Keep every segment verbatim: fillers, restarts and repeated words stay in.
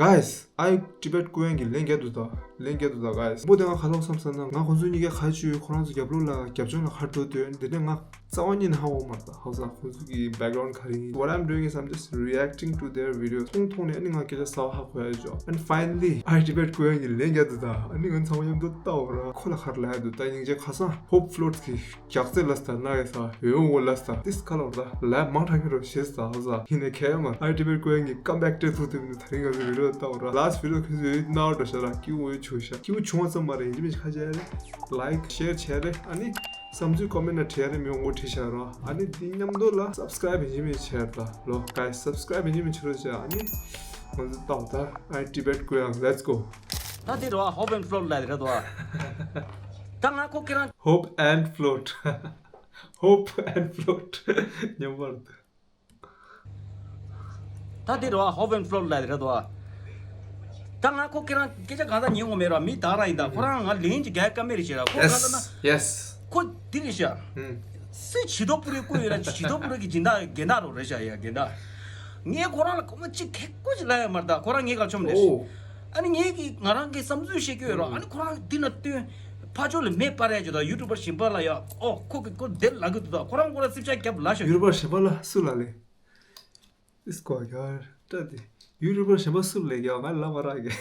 Guys, I Tibet ཀུ་ཡང་གི་ལན་རྒྱག་འདུག་ད། ལན་རྒྱག་འདུག་ད་guys། མོ་དེ་ང་ཁ་ལོག་བསམ་བསམ་ན་ང་ཁོང་ཚོ་གཉིས་ཀ་ཁ་ཆུ་ཁོ་རང་ཚོ་རྒྱབ་ལོགས་ལ་རྒྱབ་ལྗོངས་ལ་ཁ་འགྲོ་དོན་དེ་ནས་ང་རྩ་བ་ཉིད་ནས་ཧ་གོ་མ་རེད་ད། ཧ་ས་ཁོང་ཚོ་གི་background ག་རེ་ཡིན། What I'm doing is I'm just reacting to their videos. མཐོང་མཐོང་ནས་ཨ་ནི་ང་སྐད་ཆ་གསར་པ་ཧ་གོ་ཡ་ཅོ། And finally, I Tibet ཀུ་ཡང་གི་ལན་རྒྱག་འདུག་ད། ཨ་ནི་ང་ཚང་མ་མཉམ་དུ་ལྟ་འོ་ར། ཁོ་ལ་ཁར་ལ་ཡ་འདུག་ད། སྙིང་རྗེ། ཁ་སང་Hope Floats གི་རྒྱག་རྩེ་ལ་སྟ་ན་ཡ་ས་ཡོད་འོ་ལ་སྟ། This color ད་ལ་མང་དྲགས་ཀྱི་རོ་ཞེས་ད་ཧ་ས། ཡིན་ནས་ཁྱད་མ་I Tibet ཀུ་ཡང་གི་comeback སྤྲད་ཐུབ་ཐུབ་ནི་ད་རིང་ང་ཚོ་video ལྟ་འོ་ར། Last video ཁྱོད་ཚོ་ཡོད་ན་འོ་འདྲ་ཤ་ར་སྐྱིད་པོ་ཡོད་ཆུ་ཤ་སྐྱིད་པོ་བྱུང་བ་ཙམ་མ་རེད། ཡིན་གཅིག་མིན་གཅིག་ཁ་ཆེ་རེད། Like share བྱས་རེད། ཨ་ནི་བསམ་ཚུལ་comment ན་བྲིས་རེད། མི་ཡོང་ངོ་བྲིས་ཤ་ར། ཨ་ནི་འདི་མཉམ་དུ་ལ་subscribe ཡིན་གཅིག་མིན་གཅིག་བྱས་ར་ད་ལོ། Guys, subscribe ཡིན་གཅིག་མིན་གཅིག་བྱས་རོགས་བྱས། ཨ་ནི་ང་ཚོ་ལྟ་འོ་ད། I Tibet ཀུ་ཡང་let's go། ད་དེ་རེད་བ། Hope and Float ལ་རེད་བ། ད་ང་ཁོ་ཁྱེད་རང་Hope and Float Hope and Float ཉམས་པར་འདུག་ད་དེ་རེད་བ། Hope and Float ལ་རེད་བ། ད་ང་ཁོ་ཁྱེད་རང་སྐད་ཆ་གང་ཟག་ཉན་དགོས་མེད་ར། མི་དག་རང་ཡིན་ད། ཁོ་རང་ང་ལན་ཅིག་རྒྱག་ཀ་མེད་རེད་ཤག་ར། ཁོ་ག་ལ་ན། Yes, yes. ཁོ་འདི་རེད་ཤག་ཨུམ། སུས་བྱི་དོ་པུ་རི་བསྐུར་ཡོད་ན་བྱི་དོ་པུ་རི་གི་སྦྱིན་བདག་སྦྱིན་བདག་རོ་རེད་ཤག་ཡ་སྦྱིན་བདག་ངས་ཁོ་རང་ལ་སྐུ་མ་གཅིག་ཁེ་ཀོ་ཅིག་ལབ་ཡོད་མ་རེད་ད། ཁོ་རང་ངའི་སྐད་ཆ་ཆོམ་རེད། ཨོ། ཨ་ནི་ངས་ཀྱི་ང་རང་གི་བསམ་ཚུལ་བཤད་ཀྱི་ཡོད་ར། ཨ་ནི་ཁོ་རང་འདི་ན་བསྟུན། ཕ་ཕྱོགས་ལ་མེ་སྤར་ཡ་ཅིག་དང་ཡུ་ཊུབ་པར་གཞན་པ་ལ་ཡ། ཨོ་ཁོ་གི་ཁོ་དེ་ལབ་གི་འདུག་ད་ཁོ་རང་ཁོ་རང་རྩིབ་ཆག་རྒྱབ་ལ་ཤོག་ཡུ་ཊུབ་པར་གཞན་པ་ལ་སུ་ལ་ལས། This guy, ཡར་སྐྲ་དེ། ཡུ་ཊུབ་པར་གཞན་པ་སུ་ལས་ཀྱང་ང་ལ་མ་རག་གི།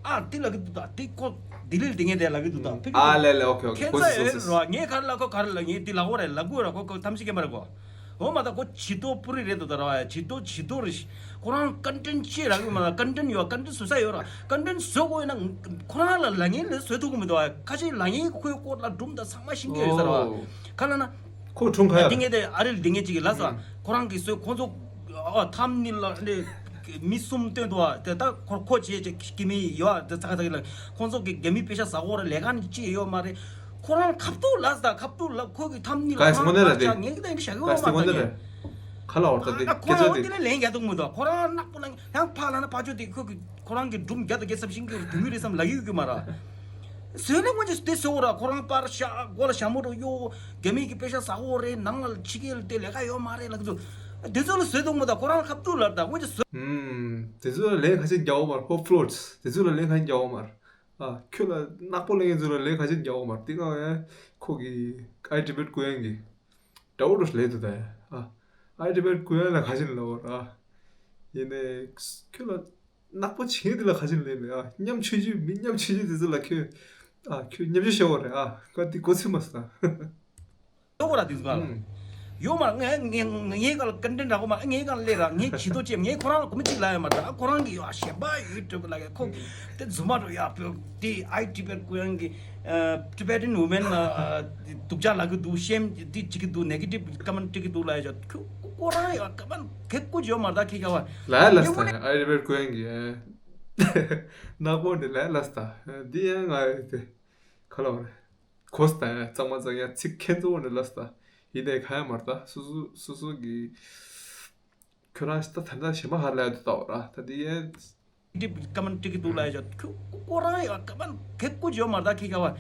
ཨ་དེ་ལབ་གི་འདུག་ད། དེ་ཁོ་ལྡི་ལིར་དེ་ངས་དེ་ལབ་གི་འདུག་ད། ཨ་ལེ་ལེ། ཨོ་ཁེ་ཨོ་ཁེ། ཁྱེད་ཚ་ཡོད་ར། ངས་ག་རེ་ལབ་ཁོ་ག་རེ་ལབ། ངས་དེ་ལབ་གོ་རེད་ལབ་གོ་ར། ཁོ་ཁོ་ཐམས་ཅད་མཁྱེན་པ་རེད་གོ། འོ་མ་ད་ཁོ་བྱི་དོ་པུ་རི་རེད་འདུག་ད་ར། བྱི་དོ་བྱི་དོ་རེད། ཁོ་རང་ཀོན་ཊེན་ཊི་ཅིག་རག་གི་མ་ད། ཀོན་ཊེན་ཊི་ཡོད། ཀོན་ཊེན་ཊི་བཟོ་ས་ཡོད་ར། ཀོན་ཊེན་ཊི་བཟོ་དགོས་ཡོད་ན་ཁོ་རང་ལ་ལབ་མཁན་ལ་བཟོ་ཐུབ་གི་མི་འདུག་ཨ། ཁ་ཤས་ལབ་མཁན་ཁོའི་སྐོར་ལ་སྒྲུང་དང་ཚང་མ་ཤེས་ཀྱི་ཡོད་ས་ར། ཨོ། ག་ལབ་ན། ཁོ་ཁྲུང་ཁ་ཡ། དེ་ངས་དེ་ཨ་རིར་དེ་ངས་ཅིག་གི་ལབ་ས། ཨུམ། ཁོ་རང་གི་སོའི་ཁོང་ཚོ་ཨ་ཐམ་ནི་ལ་ནི་མི་གསུམ་སྟོན་འདུག་ཨ། དེ་ད་ཁོ་ཁོ་བྱས་བྱས་ཀྱི་མི་ཡོད་ཨ། དེ་ཚ་ཁ་ཚ་གི་ལ་ཁོང་ཚོ་གི་རྒྱ་མི་པེ་ཤ་ཟ་གོ་ར་ལས་ཀ་ནི་ཅི་ཡོད་མ་རེད། ཁོ་རང་ཁ་ཐུག་ལབ་ས། ཁ་ཐུག་ལབ། ཁོ་གི་ཐམ་ནི་ལ་ཁོ་རང་དངོས་གནས་རེད་དེ། ངས་ཀྱི་ད་ཡིན་ཤ་གི་ཁ་ཡོད་མ་ད་ངས། ཁ་ལ་འོར་ད་དེ་ཨ་ཁོ་སྐད་ཆ་རང་དེ། དེ་ལ་ལན་རྒྱག་ཐུབ་མི་འདུག་ཁོ་རང་ནག་པོ་ལ་ཡང་ཕ་ལ་ན་ཕ་ཆོ་དེ་ཁོ་གི་ཁོ་རང་གི་སྒྲུང་བརྒྱ་དང་བརྒྱ་ཚབ་ཤིང་གི་དུ་མི་རེད་བསམ་ལབ་ཡོད་གི་མ་ར། བཟོས་ན་སྔོན་ཆད་དེ་བཟོ་ར། ཁོ་རང་པར་ཤ་མགོ་ལ་ཞྭ་མོ་རུ་གཡོག་རྒྱ་མི་གི་པེ་ཤ་ཟ་འོ་རེད། ནང་ལ་ཕྱི་རྒྱལ་དེ་ལས་ཀ་ཡོད་མ་རེད་ལབ་གི་འདུག་དེ་ཚོ་ལ་བཟོས་འདུག་མ་ད། ཁོ་རང་ཁ་ཐུག་ལབ་ད་སྔོན་ཆད་བཟོས། ཨུམ། དེ་ཚོ་ལ་ལན་ག་ཅིག་རྒྱག་འོ་མ་ར། Hope Floats དེ་ཚོ་ལ་ལན་ག་ཅིག་རྒྱག་འོ་མ་ར། ཨ་ཁྱོད་ལ་ནག་པོ་ལབ་མཁན་ཚོ་ལ་ལན་ག་ཅིག་རྒྱག་འོ་མ་ར། དེ་ག་ཡ་ཁོ་གི་I Tibet ཀུ་ཡང་གི་དགྲ་བོ་རུ་ལས་འདུག་ད་ཡ། ཨ་I Tibet ཀུ་ཡང་ལ་ག་ཅིག་ལབ་འོ་ར། ཡིན་ནས་ཁྱོད་ལ། ནག་པོ་བྱེད་འདི་ལ་ག་ཅིག་ལས་མེད་ཨ། ཉམ་ཆུང་ཆུང་མི་ཉམ་ཆུང་ཆུང་དེ་ཚོ་ལ་ཁྱོད། ཨ་ཁྱོད་ཉམ་ཆུང་ཤོར་བ་རེད་ཨ། ཁ་འདི་གོ་ཚོད་མ་སོང་། ལྟོ་གོ་ར་དེ་ཚོ་ག་ལ། ཨུམ། ཡོད་མ་ངས་ངས་ངས་ག་ལ་ཀན་ཏན་འདྲ་གོ་མ། ངས་ག་ལ་ལས་ར། ངས་བྱི་དོ་ཅེས་ངས་ཁོ་རང་ལ་གོ་མ་གཅིག་ལ་ཡ་མ་ད། ཁོ་རང་གི་ཡོད་ཨ་གཞན་པ་ཡོད་འགྲོ་གི་ལ་ཁོ་དེ་རྫུན་མ་འགྲོ་ཡ་པོ་དེ་I Tibet ཀུ་ཡང་གི་Tibetan women ལ་སྡུག་ཅག་ལབ་གི་འདུག་ཤེམ་དེ་བྱེད་གི་འདུག negative comment སྤྲད་གི་འདུག་ལ་ཡ་ཁྱོད་ཁོ་རང་ཡོད་ཀ་མ་གེ་ཀུ་ཅོ་མ་ད་ཁྱེད་ག་བ། ལ་ལ་སྟ་I Tibet ཀུ་ཡང་གི་ནག་པོ་འདི་ལ་ལ་སྟ་འདི་ཡང་ང་ཡོད་དེ་ག་ལ་བ་རེད། གོ་སྟ་ཡ་གཙང་མ་གཙང་ཡ་ཚིག་ཁྱེད་ཚོ་འདི་ལ་སྟ་ཡིན་ནས་ག་ཡ་མ་རེད་ད། སོ་སོ་སོ་སོ་གི་ཁྱོད་རང་ད་ད་ད་ཞེ་མ་ཧ་ལས་འདུག་ད་བ་ར་ད་འདི་ཡ། འདི་ཀ་མན་སྤྲད་གི་འདུག་ལ་ཡ་ཁྱོད་ཁོ་རང་ཡ་ཀ་མན་གེ་ཀུ་ཅོ་མ་ད་ཁྱེད་ག་བ།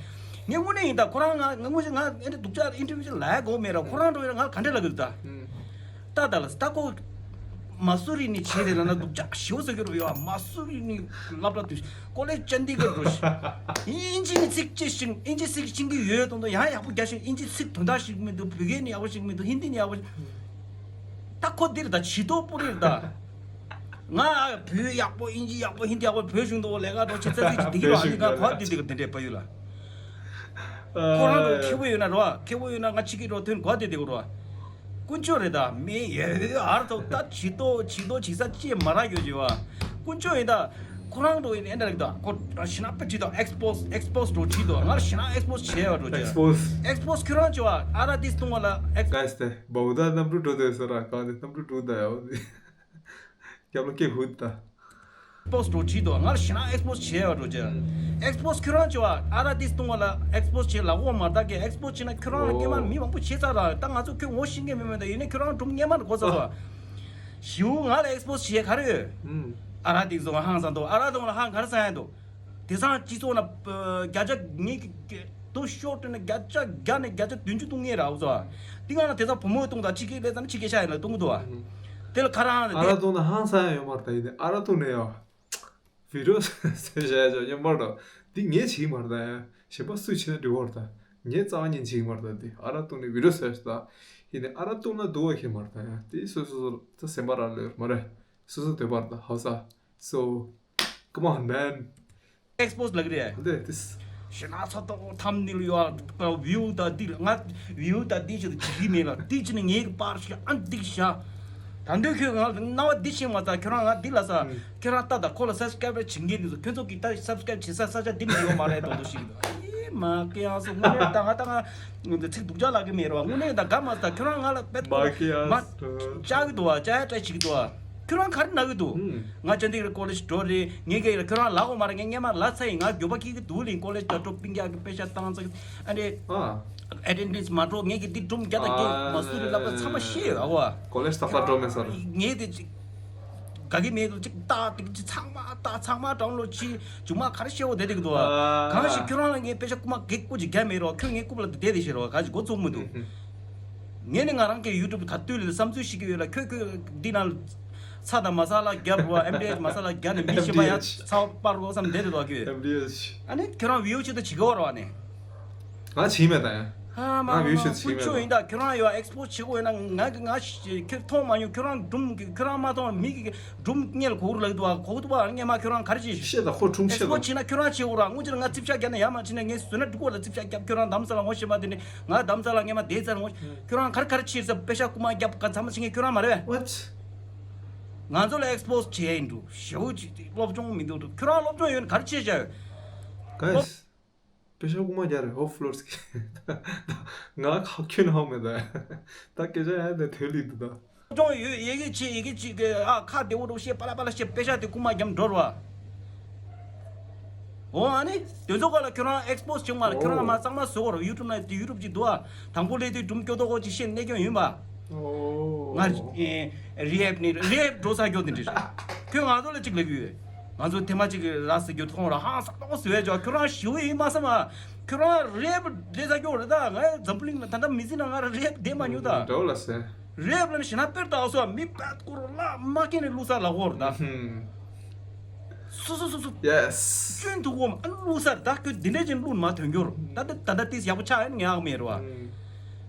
ངས་དངོས་གནས་ཡིན་ད། ཁོ་རང་ང་ང་དངོས་གཞི་ང་ཨེ་འདྲ་སྡུག་ཅག་ཨིན་ཊར་བིའུ་ཅིག་ལ་ཡ་གོ་མེད་ར། ཁོ་རང་འགྲོ་ཡ་ང་ག་འདྲ་ལ་གི་འདུག་ད། ད་ད་ལ་ད་ཁོ་མ་སུ་རི་ནི་བྱས་ཏེ་ལ་ན་སྡུག་ཅག་ཞེ་པོ་ཟེར་གི་རུ་ཡོད་མ་སུ་རི་ནི་སློབ་གྲྭ་དུ་ཀོ་ལེ་ཇི་ཅན་དི་གར་འགྲོ་ཞིག་ཨིན་ཇི་ནི་ཚིག་ཅེས་ཤིང་ཨིན་ཇི་ཚིག་ཤིང་གི་ཡོད་དོན་དུ་ཡང་ཡག་པོ་རྒྱག་ཤིང་ཨིན་ཇི་ཚིག་དོན་དག་ཞིག་མི་འདུག་བོད་སྐད་ནི་ཡག་པོ་ཞིག་མི་འདུག་ཧིན་དི་ནི་ཡག་པོ་ཞིག་ད་ཁོ་འདིར་ད་བྱི་དོ་པུ་རིར་ད། ང་བོད་ཡག་པོ་ཨིན་ཇི་ཡག་པོ་ཧིན་དི་ཡག་པོ་བོད་གཞུང་དུ་ལས་ཀ་འགྲོ་ཆེ་ཚ་ཚིག་ཅིག་འདི་གི་རོ་ཨ་ནི་ང་གོ་བདེ་བདེ་གི་དེ་འདྲས་པ་ཡོད་ལ། ཁོ་རང་ཚོ་ཁེ་པོ་ཡོད་ན་རོ་ཁེ་པོ་ཡོད་ན་ང་ཅིག་གི་རོ་ཐོན་གོ་བདེ་བདེ་གི་རོ། དཀོན་མཆོག་རེད་ད་མི་ཡོད་ཨར་ཐོག་ད་བྱི་དོ་བྱི་དོ་བྱི་ས་ཅེས་མ་རག་ཡོད་ཅེས་བ། དཀོན་མཆོག་ཡིན་ད། ཁོ་རང་འགྲོ་ཡིན་ཨེ་འདྲ་རིག་ད་ཁོ་ཤི་ན་པ་བྲིས་དང་ཨེགས་པོ་སི་ཨེགས་པོ་སི་འགྲོ་བྲིས་དང་ང་ཤི་ན་ཨེགས་པོ་སི་བྱས་བ་འགྲོ་ཅེས། ཨེགས་པོ་སི་ཁྱོད་རང་ཅེས་བ་ཨ་ར་དིས་སྟོང་བ་ལ་ཨེགས། ག་སྟེ་བའུ་ད་གནམ་གྲུ་འགྲོ་དེ་ཟེར་ར་གང་དེ་གནམ་གྲུ་འགྲོ་ད་ཡ་བ་དེ་རྒྱབ་ལ་སྐད་ཧུད་ད། ཨེགས་པོ་སི་འགྲོ་བྲིས་དང་ང་ཤི་ན་ཨེགས་པོ་སི་བྱས་བ་འགྲོ་ཅེས། ཨེགས་པོ་སི་ཁྱོད་རང་ཅེས་བ་ཨ་ར་དིས་སྟོང་བ་ལ་ཨེགས་པོ་སི་བྱས་ལ་འོ་མ་ད་གི་ཨེགས་པོ་སི་བྱས་ན་ཁྱོད་རང་ལ་སྐྱེས་མ་མི་མང་པོ་བྱས་ཚར་ར་ད་ང་ཚོ་ཁྱོད་ངོ་ཤེས་མཁན་མི་མེད་ད་ཡིན་ནའི་ཁྱོད་རང་སྒྲུང་སྙན་མ་འགྲོ་གོ་ཚར་སོ། ཞིའུ་ང་ལ་ཨེགས་པོ་སི་བྱས་ག་རེ་ཡོད། ཨ་ར་དིས་སྟོང་བ་ཧང་སང་དང་ཨ་ར་དང་ལ་ཧང་ག་རེ་སང་ཡ་འདུག་དེང་སང་སྤྱི་ཚོགས་ན་བརྒྱ་ཆ་ངེད་ཀྱི་དུ་ཤོར་ཏེ་ན་བརྒྱ་ཆ་བརྒྱ་ནས་བརྒྱ་ཆ་བདུན་ཅུ་གཏོང་ངེས་ར་འུ་ཚོ། དེ་སྔ་ན་དེང་སང་བུ་མོས་གཏོང་དང་ཕྱི་རྒྱལ་སླེབས་ཙམ་ཕྱི་རྒྱལ་ཤ་ཡ་ལ་གཏོང་གི་འདུག་བ། དེ་ལ་ཁ་རང་ཨ་ར་བཏུང་ན་ཧང་སང་ཡང་ཡོད་མ་རེད་ད། ཡིན་ནའི་ཨ་ར་བཏུང་ནས་ཡང་བི་ཌི་ཡོ་བཟོས་བཞག་ཡ་ཅོ་སྙམ་པར་དོ། འདི་ངས་བྱེད་ཀྱི་མ་རེད་ད། ཡང་གཞན་པ་སུས་བྱེད་ན་འགྲིག་གི་རེད་ད། ངས་རྩ་བ་ཉིད་བྱེད་ཀྱི་མ་རེད་ད། འདི་ཨ་ར་བཏུང་ནས་བི་ཌི་ཡོ་བཟོས་ཤག་ད། ཡིན་ནའི་ཨ་ར་བཏུང་ན་སྡུག་པ་ཁྱད་མ་རེད་ད། ཡང་དེ་སོ་སོ་སོ་ད་སེམས་པ་རང་ལོས་མ་རེད། སོ་སོ་འདོད་པ་རེད་ད། ཧ་ས། So, come on, man. ཨེག་སི་པོ་སི་ལབ་ཀྱི་རེད། འདི་དེ། ཞེ་ན་ཚ་ཏོག་ཐམ་ནེལ་ཡོད་ཨ། བིའུ་ད་འདི་ང་བིའུ་ད་འདི་ཞིག་ད་བྱེད་ཀྱི་མེད་ལ། འདི་ཅི་ནས་ངའི་གི་པར་ཞིག་ཨ་འདི་བཞག་ད་འདོད་ཁྱོད་ང་རྣ་བ་འདི་ཤེས་མ་ཚར། ཁྱོད་རང་ང་འདི་ལ་ས། ཁྱོད་རང་ལྟ་ད་ཁོ་ལ་སབ་སི་ཀ་རེབ་བྱེད་མཁན་འདི་ཚོ་ཁྱོད་ཚོ་གིས་ད་སབ་སི་ཀ་རེབ་བྱེད་ས་ས་ཆ་འདི་ནས་ཡོད་མ་རེད་དོ་དོ་ཞིག་ཨེ་མ་སྐད་ཡང་སོ་དངོས་གནས་ད་ང་ད་ང་ཚིག་སྡུག་ཅག་ལབ་ཀྱི་མེད་རོ། དངོས་གནས་ད་དགའ་མ་ཚར། ཁྱོད་རང་ང་ལ་པད་མ་ཀི་ཡ་མ་ཀི་ཡ་ཅག་གི་འདུག་བ། ཅག་ཡ་ཏྲ་བྱེད་ཀྱི་འདུག་བ། ཁྱོད་རང་ག་རེ་ན་གི་འདུག་ཧུམ། ང་ཅན་དེ་ཀོ་ལེ་ཇི་འགྲོ་རེད། ངས་ཀྱི་ཁྱོད་རང་ལབ་དགོས་མ་རེད། ངས་སྔོན་མ་ལབ་ཚར་ཡིན། ང་འགྱོད་པ་སྐྱེ་གི་འདུག་ལིང་ཀོ་ལེ་ཇི་ད་འགྲོ་པིང་རྒྱག་གི་པེ་ཤ་བཏང་ཚར་ཨ་ནི། ཨ། ཨེ་ཊེན་ཌེན་སི་མ་འགྲོ། ངས་ཀྱི་འདི་སྒྲུང་བརྒྱ་དང་བརྒྱད་མ་སུ་རི་ལབ་པ་ཚང་མ་ཤེས་ཡོད་ཨ་བ། ཀོ་ལེ་ཇི་ཏག་ཏག་འགྲོ་མེད་ས་རེད། ངས་དེ་ཅིག་དགའ་གི་མེད་འདུག་ཅིག་ཏག་ཏིག་ཅིག་ཚང་མ་ཏག་ཚང་མ་ཌའོན་ལོཌ་བྱས་མཇུག་མ་ག་རེ་བཤད་འོ་བསྡད་བསྡད་ཀྱི་འདུག་ཨ། གང་ཞིག་ཁྱོད་རང་ལ་ངས་པེ་ཤ་རྐུ་མ་གེ་རྐུ་ཅིག་རྒྱག་མེད་རོགས། ཁྱོད་ངའི་རྐུབ་ལ་བསྡད་བསྡད་བྱེད་རོགས། གང་ཞིག་མགོ་ཚོས་མི་འདུག་ངས་ནི་ང་རང་གི་ཡུ་ཊུབ་ག་དུས་ལ་བསམ་ཚུལ་ཞིག་གི་ཡོད་ལ། ཁྱོད་ཁྱོད་འདི་ནང་ཚྭ་དང་མ་ས་ལ་རྒྱབ་རོགས། ཨེམ་ཌི་ཨེཆ་མ་ས་ལ་རྒྱབ་ནས་མི་གཞན་པ་ཡང་ཚྭ་སྤར་རོགས་བསམ་བསྡད་བསྡད་འདུག་ཨ་ཁྱོད། ཨེམ་ཌི་ཨེཆ། ཨ་ནི་ཁྱོད་རང་བིའུ་ཆེད་དུ་བྱེད་ཀྱི་ཡོད་རོགས་ཨ་ནི། ང་བྱེད་མེད་ད་ཡང་། ཨ་མ་ང་བིའུ་མ་ཆེད་དུ་བྱེད་ཀུན་མེད་སྤྱོད་ད། ཡིན་ད། ཁྱོད་རང་ཡོད་ཨེག་སི་པོ་སི་བྱེད་དགོས་ཡོད་ན་ང་ང་ཁྱོད་མཐོང་མ་མྱོང་། ཁྱོད་རང་སྒྲུང་གི་ཁྱོད་རང་མ་མཐོང་མི་གི་སྒྲུང་སྙན་ལ་གོ་རུ་ལག་འདུག་ཨ། གོ་འདུག་ཨ། སྔས་མ་ཁྱོད་རང་ག་རེ་བྱེད་ཤེས་ད་ཁོ་ཁྲུང་ཨེག་སི་ཆེ་པོ་ལ། བྱེད་ན་ཁྱོད་རང་བྱེད་དགོས་ར། དངོས་ཆེ་ན་ང་རྩིབ་ཤག་རྒྱབ་ན་ཡ་མ་བྱེད་ན་ངས་བཟོས་ན་འགྲིག་གོ་ར། རྩིབ་ཤག་རྒྱབ་ཁྱོད་རང་རྡ་རམ་ས་ལ་ངོ་ཤེས་པ་དེ་ནི་ང་རྡ་རམ་ས་ལ་སྔས་མ་བསྡད་ཚར་ངོ་། ཁྱོད་རང་ག་རེ་ག་རེ་བྱེད་ས། པེ་ཤ་རྐུ་མ་རྒྱབ་ག་ཚང་མ་བྱེད་མཁན་ཁྱོད་རང་མ་རེད་པས། What? ང་ཚོ་ལ་ཨེག་སི་པོ་སི་བྱེད་ཡིན་འགྲོ། ཞེའུ་ཅིག་སློབ་སྦྱོང་མི་འདུག་འགྲོ། ཁྱོད་རང་སློབ་སྦྱོང་ཡོད་ན་ག་རེ་བྱེད་བྱ་ཡོད། Guys, པེ་ཤ་རྐུ་མ་རྒྱག་རེད། ཧོབ་ཕ་ལོར་སི་ཀི། ང་ཁ་ཁྱོན་ཧ་མེད་ད། ད་སྐད་ཆ་ཡ་དེ་ཐོན་ལི་འདུག་ད། སློབ་སྦྱོང་ཡོད། ཡི་གེ་ཆེ་ཡི་གེ་ཆེ་གི་ཨ་ཁ་བདེ་བོ་འགྲོ་བཤད་པ་ལ་པ་ལ་བཤད། པེ་ཤ་དེ་རྐུ་མ་རྒྱབ་འགྲོ་ར་བ། འོ་ཨ་ནི་དེ་ཚོ་ག་ལ་ཁྱོད་རང་ཨེག་སི་པོ་སི་བྱུང་མ་ལ། ཁྱོད་རང་མ་གཙང་མ་བཟོ་གོ་ར། ཡུ་ཊུབ་ན་དེ་ཡུ་ཊུབ་ཅིག་འདུག་ཨ། དང་པོ་ལས་དུས་སྒྲུང་སྐྱོ་ཏོག་ཅིག་བཤད་གནས་སྐྱོན་ཡོད་པ། ང་ཨེ་རི་ཧེབ་ནི་རི་ཧེབ་འགྲོ་ས་སྐྱོ་དེ་འདྲ་རེད། ཁྱོད་ང་ཚོ་ལ་ཅིག་ལབ་ཡོད། ང་ཚོ་ཐེངས་མ་གཅིག་གི་ར་སི་རྒྱུ་མཐོང་ར་ཧང་སང་ཏོག་ཟེར་བས་ཅོ། ཁྱོད་རང་ཞིའུ་ཡིན་མ་བསམ་ཨ། ཁྱོད་རང་རི་ཧེབ་འགྲོ་ས་སྐྱོ་རེད་ད། ང་འཛམ་བུ་གླིང་ལ་ད་ལྟ་མི་ཚེ་ན་ང་ར་རི་ཧེབ་བསྡད་མ་མྱོང་ད། འགྲོ་ལ་སེ། རི་ཧེབ་ལ་ནི་ཞེ་ན་དཔེར་ད་སོ་མི་པད་ཀོ་རོ་ལ་མ་ཁེ་ནས་བླུག་ས་ལ་གོ་ར་ད། སོ་སོ་སོ་སོ། Yes. སྐྱོན་འདུག་གོ་ཨ་ནི་བླུག་ས་རེད་ད། ཁྱོད་འདི་འདྲས་ཅན་བླུག་མ་ཐོན་རྒྱུ་ར། ད་ད་ད་ད་ཏིས་ཡག་པོ་ཆགས་ཡོད་ངས་ཨག་མེད་ར་བ།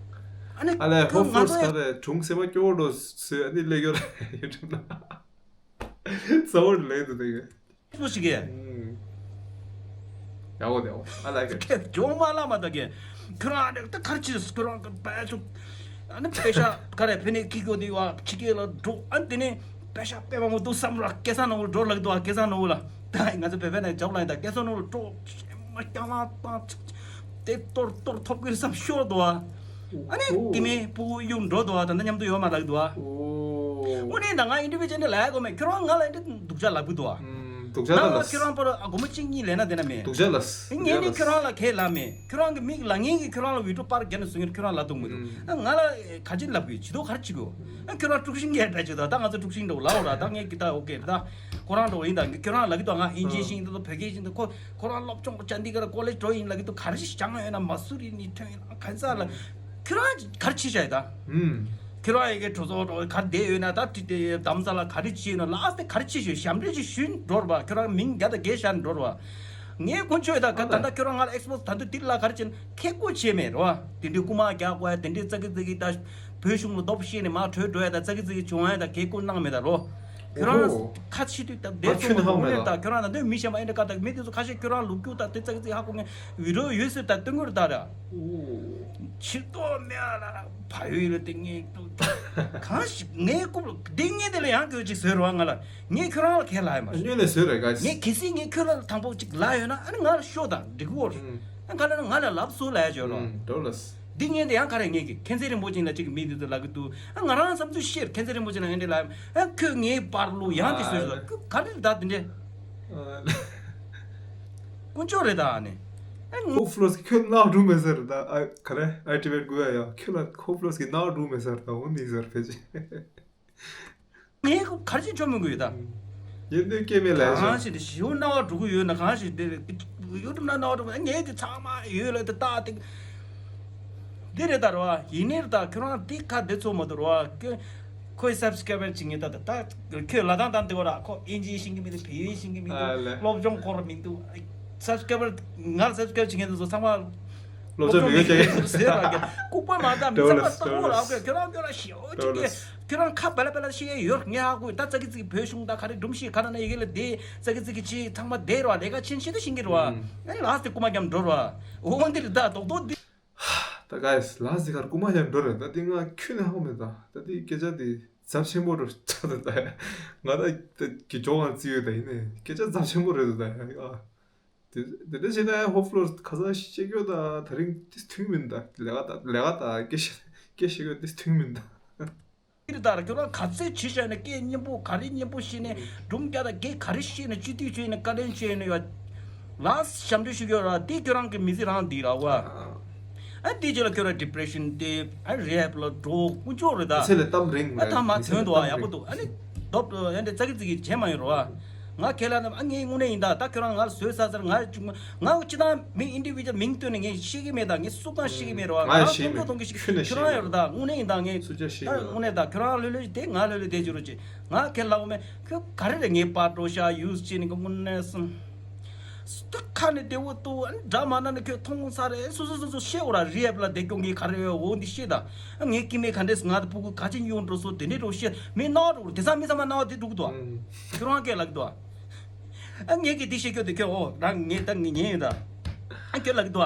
ཨ་ནི་ཨ་ལས་ཁྱོད་ཧོབ་ང་ཕོར་སི་ཚོ་ག་རེ་གྲུང་སེམས་པ་སྐྱོ་བོ་འགྲོ་ཟེར་ཨ་ནི་ལས་སྐྱོ་ར་ཡོད་ན། རྩ་བོ་ལས་འདུག་དེ་གི། ཨེག་སི་པོ་སི་ཞིག་གི། ཡག་པོ་དེ་ཨ་ལ་གི། ཁྱེད་ཇོ་མ་ལ་མ་ད་གི། ཁྱོད་རང་ཨ་ནི་ད་གར་ཅི་ཁྱོད་རང་གི་པད་ཚུགས། ཨ་ནི་པེ་ཤ་ག་རེ་ཕེ་ནེ་ཁི་གོ་དེ་བ་ཕྱི་རྒྱལ་ལ་འགྲོ། ཨ་ནི་དེ་ནས་པེ་ཤ་པད་མ་མོ་འདུག་བསམ་ར་སྐལ་བཟང་ནོར་བུ་འགྲོ་ལག་འདུག་ཨ། སྐལ་བཟང་ནོར་བུ་ལ་ད་ང་ཚོ་བོད་པའི་ནང་ཇོབ་ལ་ཡིན་ད། སྐལ་བཟང་ནོར་བུ་འགྲོ། མ་རྐྱང་ལ་བཏང་ཅིག་དེ་གཏོར་གཏོར་ཐོབ་གི་བསམ་ཤོར་འདུག་ཨ། ཨ་ནི་ཨོ། དེ་མིན་སྤུ་གུ་གཡུག་འགྲོ་འདུག་ཨ། ད་ལྟ་མཉམ་དུ་ཡོད་མ་ལག་འདུག་ཨ། ཨོ། དངོས་གནས་ད་ང་ཨིན་ཊར་བིའུ་བྱས་ནས་ལབ་ཡ་གོ་མེད། ཁྱོད་རང་ང་ལ་ཨིན་ཊར་སྡུག་ཅག་ལབ་གི་འདུག་ཨ། ཨུམ། སྡུག་ཅག་ད་ལ། ང་ཁྱོད་རང་པར་སྒོར་མོ་གཅིག་གཉིས་ལེན་ན་དེ་ན་མེད། སྡུག་ཅག་ལ། ངས་ནི་ཁྱོད་རང་ལ་ཁས་ལབ་མེད། ཁྱོད་རང་གི་མིག་ལ་ངན་གི་ཁྱོད་རང་ལ་བི་ཌིའོ་པར་རྒྱབ་ནས་བཟོ་མཁན་ཁྱོད་རང་ལ་གཏོང་མི་འདུག་ཨ། ང་ལ་ག་ཅི་ལབ་དགོས། ཇི་ལྟར་ག་རེ་བྱེད་དགོས། ཨ། ཁྱོད་རང་དཀྲུག་ཤིང་གས་འདྲ་ཅིག་ད། ད་ང་ཚོ་དཀྲུག་ཤིང་འདྲ་བོ་ལབ་འོ་ར། ད་ངས་ཀི་ད་ཨོ་ཀེ་རེད་ད། ཁོ་རང་འདྲ་བོ་ཡིན་ད། ཁྱོད་རང་ལབ་གི་འདུག་ང་ཨིན་ཇི་ཨ། ཤེས་ཀྱི་འདུག་བོད་སྐད་ཤེས་ཀྱི་འདུག་ཁོ་ཁོ་རང་སློབ་སྦྱོང་ཅན་འདི་ག་ར་ཀོ་ལེཇ་འགྲོ་ཡིན་ལབ་གི་འདུག་ག་རེ་ཞིག་སྦྱངས་ཡོད་ན་མ་སུ་རི་ནི་ཐོན་ཡིན་ན་ག་ས་ལ། ཁྱོད་རང་ག་རེ་བྱེད་བཞག་ཡོད་ད། ཨུམ། ཁྱོད་རང་ཡི་གེ་གྲོས་ཚོགས་འགྲོ་ག་རེ་བསྡད་ཡོད་ན་ད་དེ་དེ་གདམ་ས་ལ་ག་རེ་བྱེད་ཡོད་ན། ལ་སྟེ་ག་རེ་བྱེད་ཞུ་ཞབས་འདྲེན་ཅིག་ཞུས་འགྲོ་ར་བ། ཁྱོད་རང་མིང་བརྒྱ་དང་བརྒྱད་བཤད་ནས་འགྲོ་ར་བ། ངས་དཀོན་མཆོག་ད་ག་ད་ལྟ་ཁྱོད་རང་ང་ལ་ཨེག་སི་པོ་སི་ད་འདི་འདི་ལ་ག་རེ་བྱེད་ན་ཁེ་ཀོ་བྱེད་མེད་ར་བ། དེ་འདྲའི་རྐུ་མ་རྒྱག་དགོས་ཡ་དེ་འདྲའི་ཙག་གི་ཙིག་གི་ད། བོད་གཞུང་ལ་རྡོབ་བཤད་ནས་མར་བྲོས་འགྲོ་ཡ་ད་ཙག་གི་ཙིག་གི་བྱུང་ཡ་ད་གེ་ཀོ་གནང་མེད་ད་རོ། ཁྱོད་རང་ཨོ་ཧོ། ཁ་ཕྱི་དུས་ད་བསྡད་ང་ཁྱོད་ནི་ཧ་གོ་མེད་ད། ད་ཁྱོད་རང་ད་འདོད་མི་གཞན་པ་ཨེ་འདྲ་ཀ་ད་མི་དེ་ཚོ་ཁ་ཤས་ཁྱོད་རང་ལུག་ཁྱུ་ད་དེ་ཙག་གི་ཙིག་ཧ་གོ་ངེས་བི་ཌིའོ་ཡོད་ཟེར་ད་སྟོན་གི་རེད་ད་ར། ཨོ། ཕྱིར་ཏོ་མེ་ཨ་ལ་ཕ་ཡུལ་ལ་དེ་ངས་ཏོ་གང་ཞིག་ངའི་རྐུབ་ལ་དེ་ངས་དེ་ལ་ཡང་གྱོད་ཅིག་བཟོས་རོགས་ང་ལ། ངས་ཁྱོད་རང་ལ་ཁས་ལ་ཡ་མ་རེད། སྨྱོན་ནས་བཟོས་རེད་ག་ངས་གལ་སྲིད་ངས་ཁྱོད་ལ་དང་པོ་ཅིག་ལ་ཡོད་ན་ཨ་ནི་ང་ལ་ཤོག་དང་འགྲིག་གི་འོར། ཨ་ག་ལ་ང་ལ་ལབ་སོ་ལ་ཡ་བྱོས་རོགས། འགྲོ་ལ། འདི་ངས་འདི་ཡང་ག་རེ་ངས་ཀྱི་མཁྱེན་བརྩེ་རིན་པོ་ཆེ་ལ་ཅིག་མི་འདི་ཚོ་ལབ་གི་འདུག་ཨ་ང་རང་བསམ་ཚུལ་བཤད་མཁྱེན་བརྩེ་རིན་པོ་ཆེ་ལ་ཨེ་འདྲ་ལབ་ཨ་ཁྱོད་ངའི་པར་བླུག་ཡང་དེ་བཟོས་ཟེར་ལ་ཁྱོད་ག་རེ་རེད་ད་དེ་འདྲས། དཀོན་མཆོག་རེད་ད་ཨ་ནི། ཨ་ཁོ་ཕ་ལོ་སི་ཁྱོད་ནག་འགྲོ་མེད་ཟེར་ད་ཨ་ག་རེ་ཨའི་ཊི་བེཊ་དགོས་ཡ་ཡ་ཁྱོད་ལ་ཁོ་ཕ་ལོ་སི་ནག་འགྲོ་མེད་ཟེར་ད་འོ་ནི་ཟེར་ཕལ་ཆེར། ངས་ག་རེ་བྱེད་ཆོག་མི་དགོས་ཡོད་ད། ཡིན་དུས་སྐྱེ་མེད་ལས་གང་ཞིག་དེ་ཞིའུ་སྣང་བ་འགྲོ་གི་ཡོད་ན་གང་ཞིག་དེ་ཡུ་ཊུབ་ན་སྣང་བ་འགྲོ་གི་ངས་དེ་ཚང་མ་ཡོད་ལ་དེ་ལྟ་དེ། འདི་རེད་ད་རོ་ཡིན་ནི་རེད་ད་ཁྱོད་རང་དེ་ཁ་བདེ་ཚོ་མ་དུ་རོ་ཁྱོད་ ཁོའི་སབ་སི་ཁྲའི་བར་བྱེད་མཁན་ད་ད་ད་ཁྱོད་ལ་དྭགས་དང་དེ་བ་ར་ཁོ་ཨིན་ཇི་ཤེས་ཀྱི་མི་འདུག་བལ་ཡུལ་ཤེས་ཀྱི་མི་འདུག་ཨ་ལེ། སློབ་སྦྱོང་སྐོར་མི་འདུག་སབ་སི་ཁྲའི་བར་ང་སབ་སི་ཁྲའི་བར་བྱེད་མཁན་དེ་ཚོ་ཚང་མ་སློབ་སྦྱོང་མི་དགོས་ཀྱི་ཟེར་ར་ལྐུགས་པ་མ་ད་མི་ཚང་མ་ལྟ་བུ་ར་ཁྱོད་རང་ཁྱོད་རང་ཞེ་འོ་ཅིག་གི་ཁྱོད་རང་ཁ་བལ་བལ་ཤེས་ཡོད་ངས་ཧ་གོ་ད་ཙག་གི་ཙིག་བོད་གཞུང་ད་ག་རེ་སྒྲུང་ཤེས་ག་ན་ན་ཡི་གེ་ལ་དེ་ཙག་གི་ཙིག་གི་ཅི་ཚང་མ་བསྡད་ར་ལས་ཀ་ཆེན་ཤེས་ད་ཤེས་ཀྱི་ར་ཨ་ནི་ལགས་དེ་རྐུ་མ་རྒྱབ་འགྲོ་ར་འོ་འདི་རེད་ད་རྡོག་རྡོག་འདི། ད་ག་ཡིས་ལ་ཟི་གར་རྐུ་མ་ཡང་འགྲོ་རེད། ད་འདི་ང་ཁྱོད་ནས་ཧ་གོ་མེད། ད་ད་འདི་སྐད་ཆ་འདི་ཚབས་ཆེན་པོ་རེད་ད། ད་ང་ད་ད་གི་ཇོ་གང་བརྩི་ཡོད་ད་ཡིན་ནས་སྐད་ཆ་ཚབས་ཆེན་པོ་རེད་ད། ད་ཡ་དེ་དེ་འདྲ་བྱས་ན་ཡང་ཧོབ་ལོར་ཁ་སང་ཤེས་ཀྱོ་ད་ད་རིང་དེ་མཐུན་མིན་ད་ལས་ཀ་ད་ལས་ཀ་ད་སྐད་ཤེས་སྐད་ཤེས་ཀྱོ་དེ་མཐུན་མིན་ད། ཀིར་དར་ཁྱོད་རང་ག་ཚོད་བྱེད་བཞག་ནས་སྐད་སྙན་པོ་ག་རེ་སྙན་པོ་བཤད་ནས་སྒྲུང་རྒྱག་དང་སྐད་ག་རེ་བཤད་ནས་སྤྱི་འཐུས་བྱས་ནས་བཀའ་ལན་བྱས་ནས་ཡོད། ལགས་ཞབས་འདྲེན་ཞུ་གི་ཡོད་ར་དེ་ཁྱོད་རང་གི་མི་ཚེ་རང་འདི་ར་བ། ཨ་དེ་རྗེས་ལ་ཁྱོད་རང་ཌི་པི་རེ་ཤན་དེ་ཨ་རི་ཧེབ་ལ་འགྲོ་དཀོན་མཆོག་རེད་ད། ཚེ་ལས་གཏམ་རིང་ཨ་ཐ་མ་ཐོན་འདུག་ཨ་ཡག་པོ་འདུག་ཨ་ནི་སྟོབས་ཨ་འདྲ་ཙག་གི་ཙིག་གི་བྱས་མ་ཡོད་ར་བ། ང་ཁས་ལ་ནམ་ཨ་ངའི་དངོས་གནས་ཡིན་ད་ད་ཁྱོད་རང་ང་ལ་བཟོས་ས་ཟེར་ང་ཅུང་ང་ཅི་དང་མི་ཨིན་ཌི་བི་ཇུ་ཨལ་མིང་བཏོན་ནས་ངས་ཤེས་ཀྱི་མེད་ད་ངས་སུ་གང་ཤེས་ཀྱི་མེད་ར་བ། ང་ང་ཤེས་ཀྱི་མེད་སྟོན་ཐོང་གི་ཤེས་ཁྱོད་ནས་ཁྱོད་རང་ཤེས་ཡོད་ར་ད་དངོས་གནས་ཡིན་ད་ངས་སུ་ཅག་ཤེས་ད་ཡོད་ར། དངོས་གནས་ད་ཁྱོད་རང་ལྷོད་ལྷོད་བྱས་དེ་ང་ལྷོད་ལྷོད་བསྡད་རྒྱུ་རོ་ཅེ་ང་ཁས་ལ་འོ་མེད་ཁྱོད་ག་རེ་རེད་ངའི་པར་འགྲོ་ཤག་ཡུས་ཅེ་ནི་གི་དངོས་གནས་སུ། ད་ཁ་ནས་བདེ་བོ་འདུག་ཨ་ནི་འདྲ་མ་ན་ནི་ཁྱོད་མཐོང་ས་རེད་སོ་སོ་སོ་སོ་ཤེས་འོ་ར་རི་ཨེབ་ལ་བསྡད་སྐྱོང་གི་ག་རེ་ཡོད་འོ་འདི་ཤེས་ད། ངའི་སྐྱེ་དམན་ག་འདྲས་ང་དང་ཕྲུ་གུ་ག་ཅིག་གཡོང་འགྲོ་སོ་དེ་འདྲས་རོ་ཤེས་མི་སྣང་བ་འགྲོ་དེ་ཚང་མི་ཚང་མ་སྣང་བ་དེ་འདུག་དོ། ཁྱོད་རང་སྐད་ལག་དོ། ཨ་ངས་ཀྱི་འདི་ཤེས་ཁྱོད་དེ་ཁྱོད་འོ་རང་ངས་ད་ངས་ཉན་ཡོད་ད། ཨ་ཁྱོད་ལག་དོ།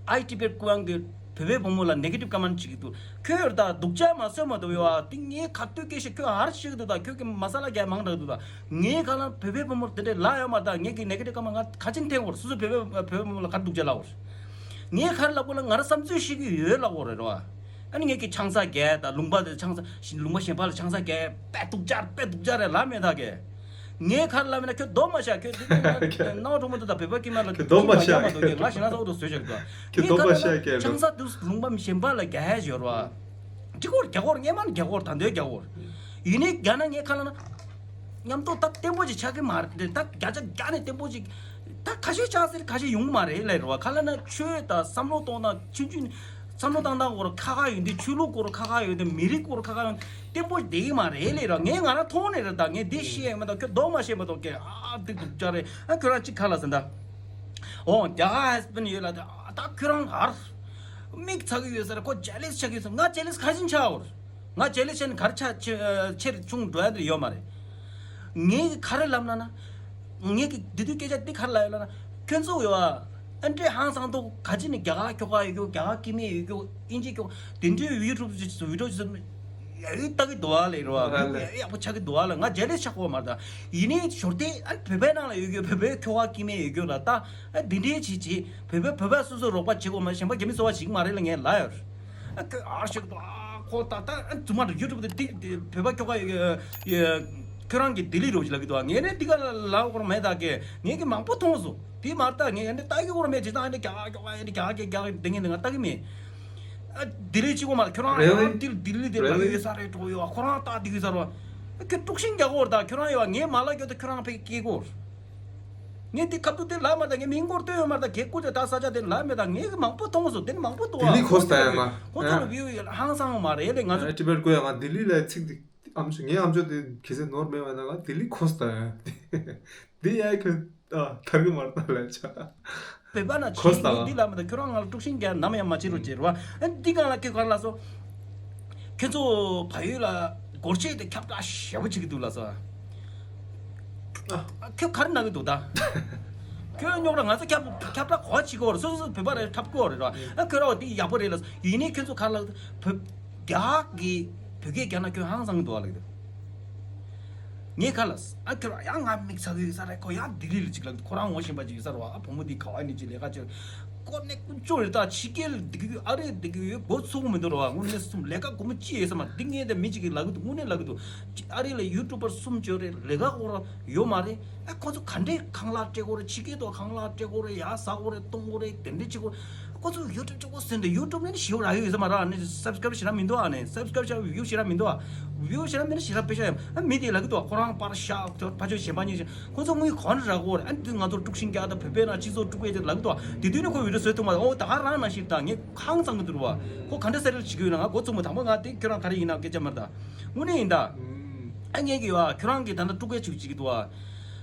ཨའི་ཊི་པེ་ཀུའང་གི་བོད་པའི་བུ་མོ་ལ་ནེ་གེ་ཊིབ་ཀ་མེན་ཊི་བྱེད་ཀྱི་འདུག་ཁྱོད་ཡོད་ད་སྡུག་ཅག་མ་བཟོས་མ་འདུག་ཡོད་ཨ་དེ་ངས་ཁ་ཏོད་སྐད་ཤེས་ཁྱོད་ཧར་ཤེས་ཀྱི་འདུག་ད་ཁྱོད་ཀྱི་མ་ས་ལ་རྒྱ་མང་དྲགས་འདུག་ད། ངའི་ཁ་ལ་བོད་པའི་བུ་མོར་དེ་འདྲའི་ལ་ཡོད་མ་ད་ངེད་ཀྱི་ནེ་གེ་ཊིབ་ཀ་མ་ང་ག་ཅིན་ཐེག་བོར་སོ་སོ་བོད་པའི་བོད་པའི་བུ་མོ་ལ་ག་འདུག་ཅེས་ལབ་བོར། ངའི་ཁར་ལབ་གོ་ལ་ང་ར་བསམ་ཚུལ་ཤེས་ཀྱི་ཡོད་ལབ་བོར་རེད་རོ། ཨ་ནི་ངེད་ཀྱི་ཆང་ས་རྒྱས་ད་ལུང་པ་དེ་ཆང་ས་ལུང་པ་གཞན་པ་ལ་ཆང་ས་རྒྱས་དཔེ་སྡུག་ཅག་དཔེ་སྡུག་ཅག་རེད་ལབ་མེད་ད་གས། ངའི་ཁར་ལབ་མེད་ན་ཁྱོད་རྡོག་མ་བཞག་ཁྱོད་དེ་དེ་ང་སྣང་བ་གྲོགས་མོ་དེ་དང་བོད་པ་སྐྱེས་མ་ལ་ཁྱོད་རྡོག་མ་བཞག་མ་འདུག་གས་ང་ཞེ་ན་ཚ་བོ་དུ་བཟོས་བཞག་གི་འདུག་ཁྱོད་ངའི་རྡོག་མ་ཁར་བཞག་ལབ་ན་ཆང་ས་དུ་ལུང་པ་གཞན་པ་ལ་རྒྱ་ཧེ་ཞོར་བ། གཅིག་སྐོར་རྒྱ་སྐོར་སྔས་མ་ནི་རྒྱ་སྐོར་ད་འདོད་རྒྱ་སྐོར། ཡིན་ནའི་རྒྱ་ན་ངའི་ཁ་ལ་ན། མཉམ་དུ་ད་བརྟན་པོ་ཅིག་ཆགས་ཀྱི་མ་རེད་ད་བརྒྱ་ཆ་བརྒྱ་ནས་བརྟན་པོ་ཅིག་ད་ཁ་ཤས་ཆགས་ཟེར་ཁ་ཤས་ཡོང་གི་མ་རེད་ལས་རོ་ཁ་ལ་ན་ཆོས་ད་བསམ་བློ་གཏོང་ན་ཆུང་ཆུང་བསམ་བློ་བཏང་སྟངས་སྐོར་ཁ་ཁ་ཡོད་འདི་ཆོས་ལུགས་སྐོར་ཁ་ཁ་ཡོད་འདི་མི་རིགས་སྐོར་ཁ་ཁ་ཡོད་བརྟན་པོ་བསྡད་ཀྱི་མ་རེད་ལས་རོ་ངས་ང་རང་མཐོང་ནས་རེད་ད་ངས་འདི་ཤེས་ཡ་མ་གཏོགས་ཁྱོད་རྡོག་མ་ཤེས་མ་གཏོགས་ཀྱི་ཨ་འདི་སྡུག་ཅག་རེད་ཨ་ཁྱོད་རང་གཅིག་ཁ་ལ་ཟིན་ད་ཨོ་རྒྱ་གར་ཧེ་སྤེན་ཡོད་ལ་ད་ད་ཁྱོད་རང་ཧར། མིག་ཚ་གི་ཡོད་ས་རེད་ཁོ་ཇེ་ལེ་སི་ཆགས་ཀྱི་ཡོད་ས་ང་ཇེ་ལེ་སི་ག་བཞིན་ཆགས་འོར། ང་ཇེ་ལེ་སི་ཆགས་ནས་ག་རེ་ཆགས་ཆེ་ཆེར་ཆུང་འགྲོ་ཡ་འདི་ཡོད་མ་རེད། ངས་ག་རེ་ལབ་ན་ན། ངས་ཀྱི་འདི་དུས་སྐད་ཆ་འདི་ག་རེ་ལབ་ཡོད་ལབ་ན། ཁྱོད་ཚོ་ཡོད་ཨ། ཨ་འདྲས་ཧང་སང་འདུག་ག་ཅི་ནས་རྒྱ་གར་ཁྱོ་ག་ཡོད་རྒྱུ་རྒྱ་གར་སྐྱེ་དམན་ཡོད་རྒྱུ་ཨིན་ཇི་ཁྱོ་དེ་འདྲའི་ཡུ་ཊུབ་ཅིག་བི་ཌིའོ་ཅིག་ཡ་ཡི་ལྟ་གི་འདུག་ཨ་ལས་རོ་ཨ་ཡ་ཡག་པོ་ཆགས་ཀྱི་འདུག་ཨ་ལ་ང་ཇེ་ལེ་སི་ཆགས་གོ་མ་རེད་ད། ཡིན་ནའི་ཞོར་དེ་ཨ་བོད་པའི་ནང་ལ་ཡོད་རྒྱུ་བོད་པའི་ཁྱོ་ག་སྐྱེ་དམན་ཡོད་རྒྱུ་ལ་ད། ཨ་འདི་འདྲའི་བྱེད་བྱེད་བོད་པ་བོད་པ་སོ་སོ་རོགས་པ་བྱེད་དགོས་མ་གཞན་པ་རྒྱ་མི་སོ་བ་ཞིག་མ་རེད་ལ་ངས་ལབ་ཡོད། ཨ་ཁོས་ཨ་ཞིག་ཏུ་ཨ་ཁོ་ད་ད་ཨ་རྫུན་མ་རེད་ཡུ་ཊུབ་དེ་ཏི་ཏི་བོད་པ་ཁྱོ་ག་ཡོད་ཡོད་ཁྱོད་རང་གི་ལྡི་ལི་རོགས་ཞིག་ལབ་གི་འདུག་ངས་ནས་འདི་ག་ལ་ལབ་དགོས་མེད་ད་གས་ངས་ཀྱི་མང་པོ་མཐོང་སོང་དེ་མ་ལྟ་ངས་ཨ་འདི་ལྟ་གི་དགོས་མེད་ཅི་ད་ཨ་འདི་རྒྱ་གར་ཁྱོ་ག་ཨ་འདི་རྒྱ་གར་རྒྱ་གར་འདི་ངས་འདི་ང་ལྟ་གི་མེད། ཨ་ལྡི་ལི་གཅིག་པོ་མ་ཁྱོད་རང་ཨ་ལྡི་ལི་ལྡི་ལི་དེ་ལབ་གི་ཡོད་ས་རེད་གྲོགས་ཡོད་ཁོ་རང་ལྟ་འདི་གི་ས་རོ་ཁྱོད་དཀྲུག་ཤིང་རྒྱག་གོ་ར་ད་ཁྱོད་རང་ཡོད་ངས་མ་ལབ་གི་ཡོད་ད་ཁྱོད་རང་ཕེ་སྐྱེ་གོ། ངས་འདི་ཁ་ཐུག་དེ་ལབ་མ་ད་ངས་མིང་སྐོར་སྟོན་ཡོད་མ་ད་གེ་ཀུ་ཅོ་ད་ས་ཆ་དེ་ལབ་མེད་ད་ངས་གི་མང་པོ་མཐོང་སོང་དེ་ནི་མང་པོ་འདུག་ལྡི་ལི་ཁོ་སྟ་ཡ་ང་ཁོ་ཚོ་ལ་བིའུ་ཡོད་ཧང་སང་མ་རེད་ལས་ང་ཚོ་ཊི་བེཊ་ཀོ་ཡ་ང་ལྡི་ལི་ལ་ཚིག་འདི་ཨམ་ཆོ་ངའི་ཨམ་ཆོ་དེ་གི་སེ་ནོར་མེད་བ་ན་ང་ལྡི་ལི་ཁོ་སྟ་ཡ་འདི་ཡ་ཁོ་ཨ་ཐར་གི་མ་རེད་ད་ལ་ཆ་བོད་པ་ན་ཁོ་ཆེ་སྟ་ངས་འདི་ལབ་མ་ད་ཁྱོད་རང་ང་ལ་དཀྲུག་ཤིང་རྒྱག་ནམ་ཡང་མ་བྱེད་རོགས་བྱེད་རོགས་ཨ་འདི་གང་ལ་ཁྱོད་ག་རེ་ལབ་སོང་། ཁྱོད་ཚོ་བལ་ཡུལ་ལ་སྒོར་གཞས་དེ་ཁྱབ་བསྒྲགས་ཞེ་པོ་བྱེད་ཀྱི་འདུག་ལབ་སོང་། ཨ་ཁྱོད་ག་རེ་གནང་གི་འདུག་ད། ཁྱོད་རྙོག་དྲ་ང་ཚོ་ཁྱབ་ཁྱབ་བསྒྲགས་གོ་བ་བྱེད་ཀྱི་ཡོད་རེད་སོ་སོ་སོ་བོད་པ་རེད་འཁྲབ་ཀྱི་ཡོད་རེད་ར་ཨ་ཁྱོད་ར་བ་དེ་ཡག་པོ་རེད་ལབ་སོང་ཡིན་ནའི་ཁྱོད་ཚོ་ག་རེ་ལབ་བོད་རྒྱ་གི་བོད་སྐད་རྒྱག་ན་ཁྱོད་ཧང་སང་གི་འདུག་ཨ་ལབ་ཀྱི་འདུག་ངས་ཁ་ལ་ཨ་ཁྱོད་ཡང་ང་མིག་ཚ་གི་ཡོད་ས་རེད་ཁོ་ཡང་ལྡི་ལི་ལ་ཅིག་ལ་ཁོ་རང་ངོ་ཤེས་པ་ཅིག་ཡོད་ས་རེད་བ་ཨ་བུ་མོ་འདི་ག་བ་ནས་ཅིག་ལས་ཀ་ཅིག་ཀོ་ནས་ཀུན་སྤྱོད་རེད་ད་ཕྱི་རྒྱལ་འདི་གི་ཨ་རི་འདི་གི་ཡོད་མགོ་ཚོས་མི་འདུག་རེད་བ་དངོས་གནས་སུ་ལས་ཀ་སྒོར་མོ་ཅི་ཡོད་ས་མ་འདི་ངས་ད་མི་ཅིག་གི་ལབ་གི་འདུག་དངོས་གནས་ལབ་གི་འདུག་ཅིག་ཨ་རི་ལ་ཡུ་ཊུབ་པར་གསུམ་བྱོས་རེད་ལས་ཀ་ཁོ་ར་ཡོད་མ་རེད་ཨ་ཁོ་ཚོ་ག་འདྲས་ཁང་གླ་སྤྲད་གོ་རེད་ཕྱི་རྒྱལ་དུ་ཁང་གླ་སྤྲད་གོ་རེད་ཡ་ཟ་གོ་རེད་གཏོང་གོ་རེད་དེ་འདྲས་བྱེད་གོ་རེད། ཁོ་ཚོ་ཡུ་ཊུབ་ཅིག་པོ་ཟེར་འདུག་ཡུ་ཊུབ་ནས་ཞེ་པོ་རག་ཡོད་ཟེར་མ་རག་ནས་སབ་སི་ཀ་རབ་ཞེ་དྲག་མི་འདུག་ཨ་ནས་སབ་སི་ཀ་རབ་བྱ་བིའུ་ཞེ་དྲག་མི་འདུག་ཨ། བིའུ་ཞེ་དྲག་མི་འདུག་ཞེ་དྲག་པེ་ཤ་ཡང་ཨ་མི་དེ་ལ་གི་འདུག་ཁོ་རང་པར་ཤག་ཕར་ཕྱོགས་གཞན་པ་གཉིས་ཤིག་ཁོ་ཚོ་དངུལ་གོ་ནས་རག་གོ་རེད། ཨ་ནི་དུས་ང་ཚོར་དཀྲུག་ཤིང་རྒྱག་དང་བོད་པའི་ནང་སྤྱི་ཚོགས་དཀྲུག་པའི་ལ་གི་འདུག་དེ་དུས་ནས་ཁོ་བི་ཌིའོ་བཟོས་ཐུབ་མ་རེད། ཨོ་ད་ག་རང་ནང་ཞིག་དང་ངས་ཁང་ཚང་གི་འདུག་བ། ཁོ་ག་འདྲ་ས་རེ་བྱེད་ཀྱི་ཡོད་ན་ང་འགོ་བཙུགས་མ་དང་པོ་ང་དེ་ཁྱོད་རང་ག་རེ་ཡིན་ན་སྐད་ཆ་མ་རེད་ད། དངོས་གནས་ཡིན་ད། ཨ་ངས་གི་ཡོད་ཨ་ཁྱོད་རང་གི་ད་ལྟ་དཀྲུག་པའི་ཆུ་བྱེད་ཀྱི་འདུག་ཨ།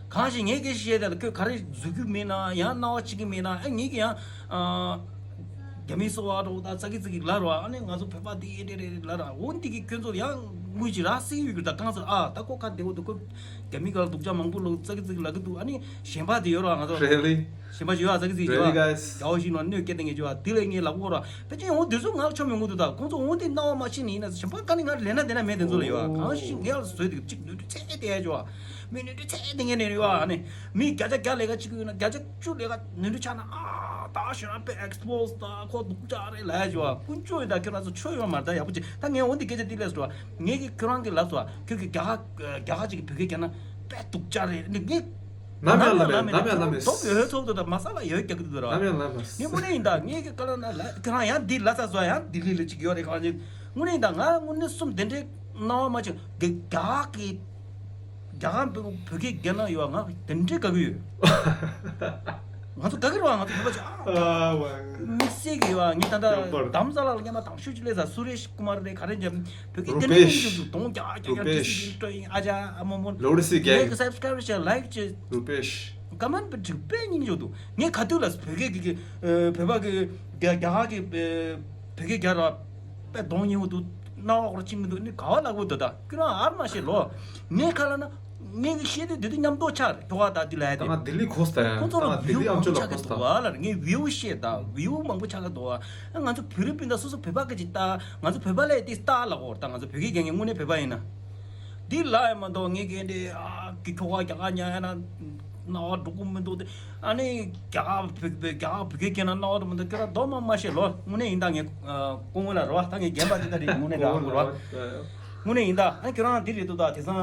གང་ཞིག་ངས་སྐད་ཆ་བཤད་དེ་ལ་ཁོས་ག་རེ་བཟོ་རྒྱུ་མེད་ན་ཡང་སྣང་བ་བྱེད་ཀྱི་མེད་ན་ཨ་ངས་ཀྱི་ཡང་ཨ། རྒྱ་མིའི་སོ་བ་རོ་ད་ཙག་གི་ཙིག་གི་ལ་རོ་ཨ་ནི་ང་ཚོ་བོད་པ་འདི་ཨེ་རེ་རེ་རེ་ལ་ར་འོ་འདི་གི་ཁྱོད་ཚོ་ཡང་དངུལ་གྱི་ར་སི་ཡོད་གི་ད་གང་ཟེར་ཨ་ད་ཁོ་ཁ་བདེ་བོ་འདུག་ཁོ་རྒྱ་མི་ག་ལ་སྡུག་ཅག་མང་པོ་ལོ་ཙག་གི་ཙིག་གི་ལ་གི་འདུག་ཨ་ནི་གཞན་པ་དེ་ཡོད་ར་ང་ཚོ་Really? གཞན་པ་ཡོད་ཨ་ཙག་གི་ཙིག་ཡོད་Really, ཨ་guys? རྒྱ་བོ་ཞིག་ནང་གནོད་སྐྱེལ་ཏེ་ངས་ཡོད་ཨ་དེ་ལས་ངས་ལབ་གོ་ར་ཕལ་ཆེར་འོ་དེ་ཚོ་ང་ལ་ཆོ་མི་འོང་འདུག་ད་ཁོང་ཚོ་འོ་དེ་སྣང་བ་མ་ཕྱིན་ནི་ཡིན་ན་གཞན་པ་ག་ནི་ང་ལ་ལས་ན་དེ་ན་མེད་དེ་ཚོ་ལ་ཡོད་ཨ་གང་ཞིག་ངས་ལ་བཟོས་དེ་གཅིག་ནོར་འཁྲུལ་ཚད་དེ་ཡ་ཡོད་ཨ། མི་ནི་འདི་ཚད་དེ་ངས་ནས་རེད་བ་ནི། མི་བརྒྱ་ཆ་བརྒྱ་ལས་ཀ་གཅིག་ཡོད་ན་བརྒྱ་ཆ་བཅུ་ལས་ཀ་ནི་འདི་ཆགས་ན་ཨ་ད་ཞོན་ན་པེ་ཨེག་སི་པོ་སི་ད་ཁོ་སྡུག་ཅག་རེད་ལབ་ཡ་ཞུ་བ་ཀུན་སྤྱོད་ཡོད་ད་ཁྱོད་རང་ཚོ་ཆོས་ཡོད་མ་རེད་ད་ཡག་པོ་བྱེད་ད་ངས་འོ་འདི་སྐད་ཆ་འདི་ལས་སོ་ངས་ཀྱི་ཁྱོད་རང་གི་ལབ་སོ་ཁྱོད་ཀྱི་རྒྱ་གར་རྒྱ་གར་ཅིག་གི་བོད་སྐད་རྒྱག་ན་པེ་སྡུག་ཅག་རེད་ནི་ངས་ནམ་ཡང་ལབ་མེད་ནམ་ཡང་ལབ་མེད་ཐོབ་ཡོད་ཐོབ་ཏུ་ད་མ་ས་ལ་ཡོད་རྒྱག་གི་འདུག་ར་ནམ་ཡང་ལབ་མེད་ངས་དངོས་གནས་ཡིན་ད་ངས་ཀྱི་ཀ་ལ་ན་ལ་ཁྱོད་རང་ཡང་འདི་ལབ་ས་སོ་ཡང་འདི་ལི་ལི་ཅིག་ཡོད་རེད་ཁ་ཅིག་དངོས་གནས་ཡིན་ད་ང་དངོས་གནས་གསུམ་དེ་འདྲའི་སྣང་བ་མ་བྱུང་། རྒྱ་རྒྱ་གི་རྒྱ་གར་བོད་བོད་སྐད་རྒྱག་ན་ཡོད་ང་དེ་འདྲའི་དགའ་གི་ཡོད། ང་ཚོ་དགའ་གི་རེད་བ་ང་ཚོ་བོད་པ་ཆགས། ཨ་བ། དམིགས་བསལ་གི་ཡོད་ང་ད་ལྟ་ཡོད་པར། རྡ་རམ་ས་ལ་ལ་སྔན་མ་དང་ཤོས་ཅིག་སླེབས་ས་སུ་རེཤ་ཀུ་མར་རེད་ག་རེ་འཇམ་བོད་སྐད་དེ་འདྲའི་རུ་པེཤ། སྙིང་རྗེ་གདོང་རྒྱག་རྒྱག་རྒྱག་རུ་པེཤ། ཅི་ཞིག་སྤྲོ་ཡིན་ཨ་ཅག་ཨ་མོ་མོ། ལོ་རི་སི་ངའི་གེ་གི་སབ་སི་ཀ་རབ་བྱས་ལའིཀ་བྱས། རུ་པེཤ། ཀ་མན་པ་འགྲིག་པའི་སྙིང་རྗེ་འདུག་ངས་ག་དུས་ལ་བོད་སྐད་གི་གི་བོད་པ་གི་རྒྱ་རྒྱ་གར་གི་བོད་སྐད་རྒྱག་ར། པའི་གདོང་ཉེ་བོ་འདུག་སྣང་བ་ཁོ་ར་གཅིག་མི་འདུག་ནི་ག་བ་ལག་པོ་འདུག་ད་ཁྱོད་རང་ཨར་མ་ཤེས་ལོ། ངས་ཁ་ལ་ན་ངས་གི་ཤེས་དུས་དེ་དུས་མཉམ་དུ་ཆགས་རེད་ཁྱོ་ག་ད་དུས་ལ་ཡ་ད་དེ། ང་ལྡི་ལི་གོ་སྟེ་ཁོ་ཚོ་ད་ལ་ང་ལྡི་ལི་ཨམ་ཅོག་ལ་གོ་སྟེ། ང་ལ་ངས་བིའུ་ཤེས་ད་བིའུ་མང་པོ་ཆགས་ཀྱི་འདུག་ང་ཚོ་བོད་རིགས་སྤུན་ཟླ་སོ་སོ་བོད་པ་གི་ཅིག་ལྟ་ང་ཚོ་བོད་པ་ལས་དེ་ལྟ་ལ་གོ་ད་ང་ཚོ་བོད་སྐད་རྒྱག་མཁན་དངོས་གནས་བོད་པ་ཡིན་ན། འདི་ལ་ཡ་མ་གཏོགས་ངས་གི་འདི་ཨ་གི་ཁྱོ་ག་རྒྱ་གར་ཉ་ཡ་ན། སྣང་བ་འགྲོ་གི་མི་འདུག་སྟེ། ཨ་ནི་རྒྱ་གར་བོད་བོད་རྒྱ་གར་བོད་སྐད་སྐྱེས་ན་སྣང་བ་འགྲོ་མི་འདུག་ཁྱོད་རང་རྡོག་མ་མ་བཤད་ལོ། དངོས་གནས་ཡིན་ད་ངས་ཨ་སྐུ་ངོ་ལ་རེད་བ། ད་ངས་རྒན་པ་འདི་ལྟ་རེད་དངོས་གནས་ད་ཨ་ཁུ་རེད་བ། དངོས་གནས་ཡིན་ད་ཨ་ཁྱོད་རང་འདི་རེད་འདུག་ད་དེང་སང་